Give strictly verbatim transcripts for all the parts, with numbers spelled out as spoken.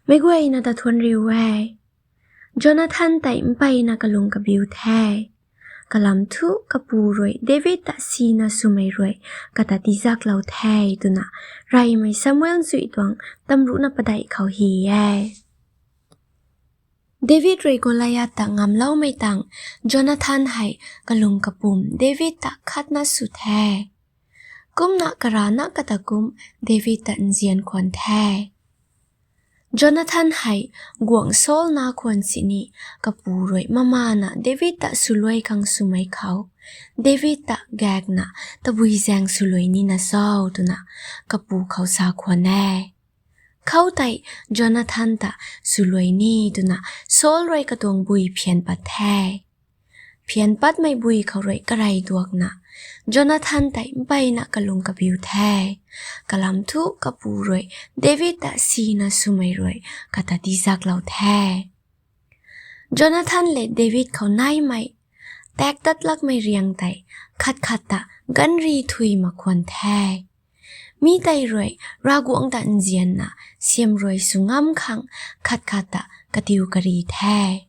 Meic guayna ta thuanc riu e. Jonathan tei mpeyna kalung kabiu the. Kalam thu kapu rui David ta sina swmei rui kata tizaklou the twna reymei Samuel zuih tuang tamruhna padeih khou hy e. David rui Goliath ta ngamloumei tang Jonathan hei kalung kapum David ta khatna sw the. Kumna karana kata kum David ta nzian khwan the. Jonathan hei guangc Saul na khwan sini kapu rui mamana David ta swluai khang swmei khou, David ta gakna tabui zaeng swluai nina cho twna kapu khou sa khwan e. Khoutei Jonathan ta swluai ni twna Saul rui katuang bui phian pat the. Phian patmei bui khou rui karey duakna, Jonathan tei mpeyna kalung kabiu the. Kalam thu kapu rui David ta sina swmei rui kata tizaklou the. Jonathan le David khou naimei tak tat lakmei riang tei khat khat ta ganri thuy mak khwan the. Mi tei rui Ravguangc ta nzianna siam rui sw ngam khang khat khat ta katiu kari the.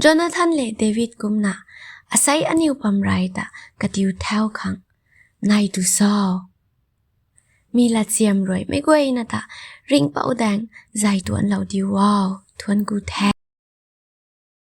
Jonathan le David kumna asei aniu pamrey ta katiu thau khang nai tu cho? Mi latchiam rui meic guayna ta ringhpouc daeng zay tuanclou diu o. Thuanc ku the.